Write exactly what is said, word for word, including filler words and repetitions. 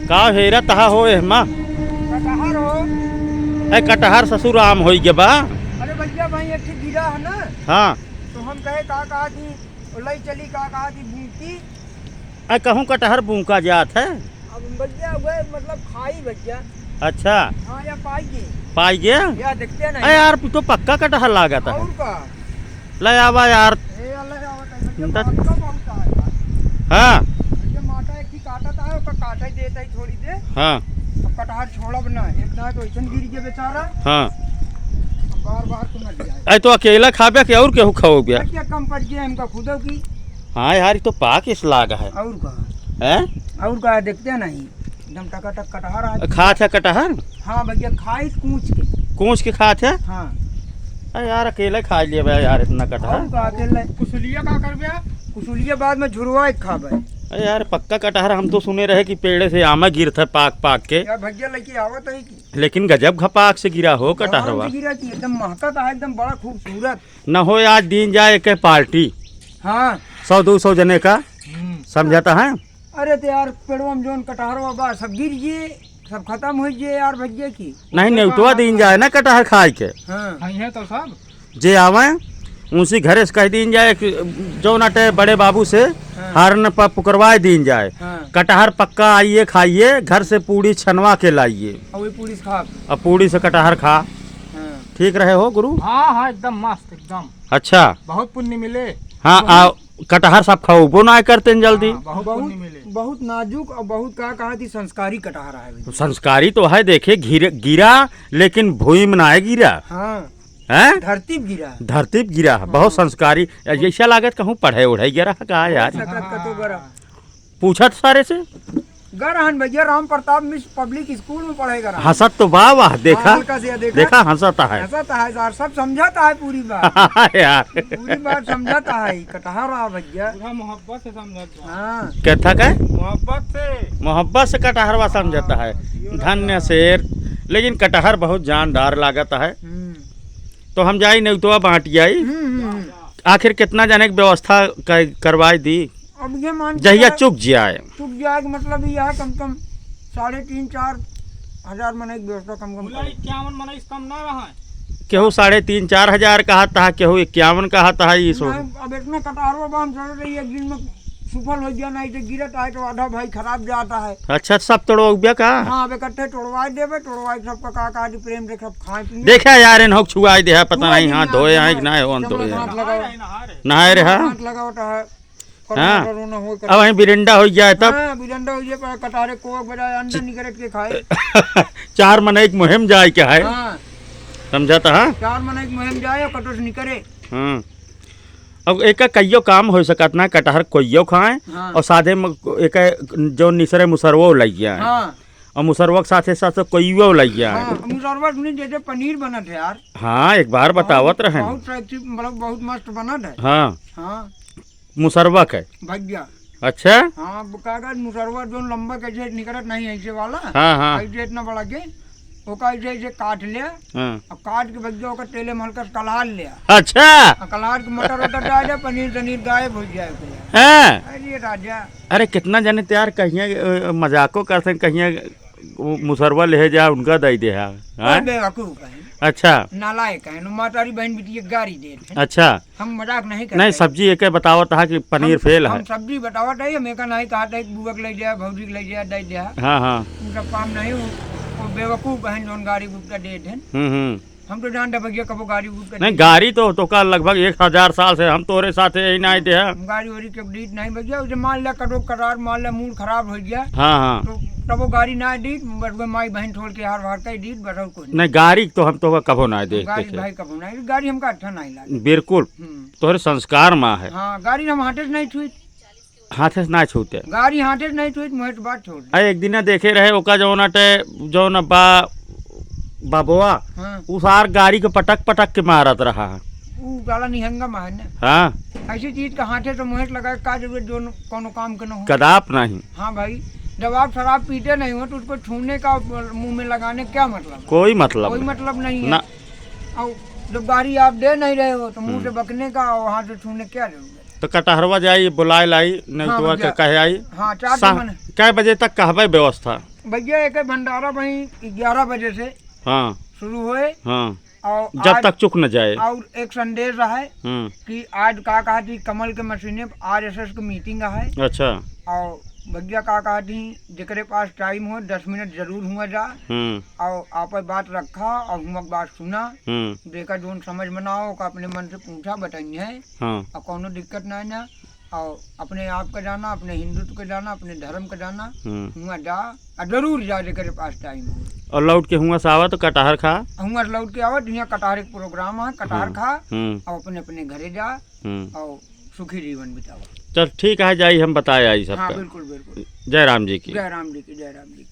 का हेरत हा हो एहमा? कटहर हो। ए, कटहर ससुर आम होई गे बा। अरे भैया, भाई एक ठे गिरा है ना। हाँ। तो हम कहे का, का कि वो लई चली का, का कि बूंकी। ए, कहूँ कटहर बूंका जात है? अब भैया, वह मतलब खाई भैया। अच्छा। हाँ, या पाई गे। पाई गे? या देखते नहीं। ए यार, तो पक्का कटहर लागत है। और का? ले आवा यार। ए, ले आवा, तो भैया, त- माता बहुत आए बा। हाँ। भैया, माता एक ही काटत आए, ओकर काटे देत है थोड़ी देर। हाँ। अब कटहर छोड़ब ना, एक दांत वैसन गिर गया बेचारा। हाँ। अब बार बार तो ना लिया है। ए, तो अकेला खाबे कि और केहू खाओगे? भैया, कम पड़ गया हमका खुदो की। हाँ यार, ये तो पाक इस लाग है। और का? हैं? और का, देखते नहीं। एकदम टकाटक कटहर है। खात है कटहर? हाँ भैया, खाई कूच के। कूच के खात है? हाँ। अरे यार, अकेले खा लिए बे यार इतना कटहर। और का अकेले? कुसुलिया का करबे? कुसुलिया बाद में झुरवा के खाबे। अरे यार, पक्का कटहर हम तो सुने रहे कि पेड़े से आमा गिरत है पाक पाक के। यार भैया, लेके आवत है कि लेकिन गजब घपाक से गिरा हो कटहरवा। आराम से गिरा कि एकदम महकत है, एकदम बड़ा खूबसूरत। न हो आज दीन जाए एक पार्टी। हाँ। सौ दो सौ जने का। हम्म। समझता है? अरे तो यार, पेड़वा में जौन कटहरवा बा, सब गिर गए, सब खत्म हो गए यार, भैया की। नहीं, नेउतवा दीन जाए ना कटहर खाए के। हाँ। खाई है तो सब। जे आवे, उनसे घरे से कह दीन जाए कि जौन अटे बड़े बाबू से हाँ। हारन पर पुकरवाए दीन जाए। हाँ। कटहर पक्का आइए, खाइए, घर से पूड़ी छनवा के लाइए। और वही पूड़ी से खा। अब पूड़ी से कटहर खा। हाँ। ठीक रहे हो गुरु? हाँ, हाँ, एकदम मस्त, एकदम। अच्छा। बहुत पुण्य मिले। हाँ, बहुत आ, कटहर सब खौबो ना करते हैं जल्दी। हाँ, बहुत बहुत, पुण्य मिले। बहुत नाजुक और बहुत का कहा थी संस्कारी कटहर है। तो संस्कारी तो है, देखे घिर-, गिरा, लेकिन भूमि में ना है गिरा। हाँ। हैं? धरती पे गिरा। धरती पे गिरा, हाँ। बहुत संस्कारी। जैसा लागत कहूँ पढ़े उढ़े गया रहा का यार? सकत कतो गरा। पूछत सारे से। गरहन भैया राम प्रताप मिश्र पब्लिक स्कूल में पढ़े गरहन। हंसत तो बा, वाह, देखा? हाँ, हल्का से देखा। देखा, हंसत है। हंसत है यार, सब समझत है पूरी बात। यार। पूरी बात समझत है, कटहर रहा भैया। पूरा मोहब्बत से समझत बा। हाँ। कहता का? मोहब्बत से। मोहब्बत से कटहरवा समझत है। हाँ, यो धन्य रहा। शेर। लेकिन कटहर बहुत जानदार लागत है। हम्म। तो हम जाई नेउतवा बांट जाई। हम्म, हम्म, हम्म। आखिर कितना जने के व्यवस्था क-, करवाई दी? अब ये मान के जहिया चला, चुक जाए। चुक जाए के मतलब ये है, कम से कम साढ़े तीन, चार हजार मनई के व्यवस्था कम, कम बोला करे। इक्यावन मनई से कम ना रहा है। केहू साढ़े तीन, चार हजार कहत है, केहू इक्यावन कहत है, ये सो। नहीं, अब इतना कटारो बा, हम सोच रही एक दिन में सुफल हो गया, नहीं तो गिरत आए तो आधा भाई खराब जाता है। अच्छा, सब तोड़वा का? हाँ, अब इकट्ठे तोड़वा देबे, तोड़वा के सबका का, का जी प्रेम से सब खाए पिए। देखा यार, इन होक छुआई दे है, पता नहीं हाथ धोए हैं कि ना हो, हम धोए हैं। हाथ लगाओ। नहाए रहे, हाँ? हाथ लगाओ तो है। हाँ। अब वहीं बिरंडा हो जाए तब। हाँ, बिरंडा हो जाए, पर कटारे को बजाए, अंडा निकरट के खाए। चार मनई के मुहिम जाए के है। हाँ। समझा था, हाँ? चार मनई के मुहिम जाए और कटोस निकरे। हाँ। अब एक कइयो काम हो सकत ना, कटहर कोइयो खाए हाँ। और साथे में एक जो निसरे मुसरवो लग जाए। हाँ। और मुसरवा के साथे साथ कोइयो लग जाए। हाँ, मुसरवा सुनी जैसे पनीर बनत है यार। हाँ, एक बार बहुत, बतावत रहे। बहुत sexy, मतलब बहुत मस्त बनत है। हाँ। हाँ। मुसरवा के। भैया। अच्छा? हाँ, वो का कहत मुसरवा जो लंबा के जे निकरत नहीं ऐसे वाला। हाँ, हाँ। ऐसे इतना बड़ा के, ओका ऐसे ऐसे काट ले। हाँ। अब काट के भैया ओका तेले में हल्का से कलार ले। अच्छा। आ कलार के मटर वटर डाल दे, पनीर तनीर गायब हो जाए ओके। हाँ। अरे राजा। अरे कितना जने तैयार कहिए, अ, मजाको करते हैं, कहिए वो मुसरवा ले जा, उनका दे दे है। और हाँ? बेवकूफ है। अच्छा। नालायक है, नु मातारी बहन बिटिया गारी देत है। अच्छा। हम मजाक नहीं करते। नहीं, सब्जी एके बतावत है कि पनीर हम, फेल हम है। सब्जी बतावत है, हम एका नहीं कहत है कि बुआ के ले जाए, भौजी के ले जाए, दे जाए। हाँ, हाँ। उनका काम नहीं, वो, वो बेवकूफ बहन जौन गारी गुप्ता देत है। हम्म, हम्म। हम तो जानते भैया कबो गारी गुप्ता नहीं, दे। गारी तो, तो का लगभग एक हजार साल से हम तोरे साथे यही ना आए थे। हम गारी वारी के दीत नहीं भैया, उसे मान लिया कटो करार, मान लिया मूड खराब हो गया। हाँ, हाँ। तो तबो गारी ना दीत, बस वो माई बहन छोड़ के हार वार कर दीत, बस और कुछ नहीं। नहीं, गारी तो हम तो कबो ना देख गारी देखे। भाई कबो नहीं, गारी हमका अच्छा नहीं लगा। बिल्कुल। हम्म। तोहरे संस्कार माँ है। हाँ, गारी हम हाथे से नहीं छुई। हाथे से ना छूते। गारी हाथे से नहीं छुई, मुँह से बात छोड़ दे। अरे, एक दिन देखे रहे, ओका जौन अटे, जौन बा, बाबुआ, हाँ। उ सार गारी के पटक पटक के मारत रहा। उ गाला निहंगा मार ने। हाँ। ऐसी चीज का हाथे से मुँह से लगाए, का जरूरत, जो न-, कोनो काम के न हो। कदाप नहीं। हाँ भाई, जब आप शराब पीते नहीं हो, तो उसको छूने का, मुँह में लगाने क्या मतलब है? कोई मतलब कोई नहीं। मतलब नहीं है। ना। और जब गारी आप दे नहीं रहे हो, तो मुँह से हम्म। बकने का और हाथ से छूने क्या जरूरत है? तो कटहरवा जाई, बुलाए लाई, नहीं हाँ, तो भैया। कहे आई। हाँ, चार सा-, दिन मने। कै बजे तक कहबे व्यवस्था? भैया, एक भंडारा वहीं ग्यारह बजे से हाँ। शुरू होए। हाँ। और जब आज तक चुक न जाए। और एक संदेश रहे हम्म। कि आज का कहा थी, कमल के मसीने आरएसएस की मीटिंग है। अच्छा। और भैया का कहा थी, जेकरे पास टाइम हो, दस मिनट जरूर हुआ जा। हम्म। और आप बात रखा और हुआ बात सुना। हम्म। देखा, जोन समझ में ना हो, का अपने मन से पूछा, बताइए। हाँ। और कौनो दिक्कत ना है ना। और अपने आप का जाना, अपने हिंदुत्व का जाना, अपने धर्म का जाना, हम्म। हुआ जा, और जरूर जा, जेकरे पास टाइम हो। और लौट के हुआ से आवा तो कटहर खा। हुआ से लौट के आवा तो यहाँ कटहर एक प्रोग्राम है, कटहर हम्म। खा, हम्म। और अपने अपने घरे जा, हम्म। और सुखी जीवन बितावा। चल ठीक है, जाई हम बताए आई सबका। हाँ, बिल्कुल, बिल्कुल। जय राम जी की। जय राम जी की, जय राम जी की।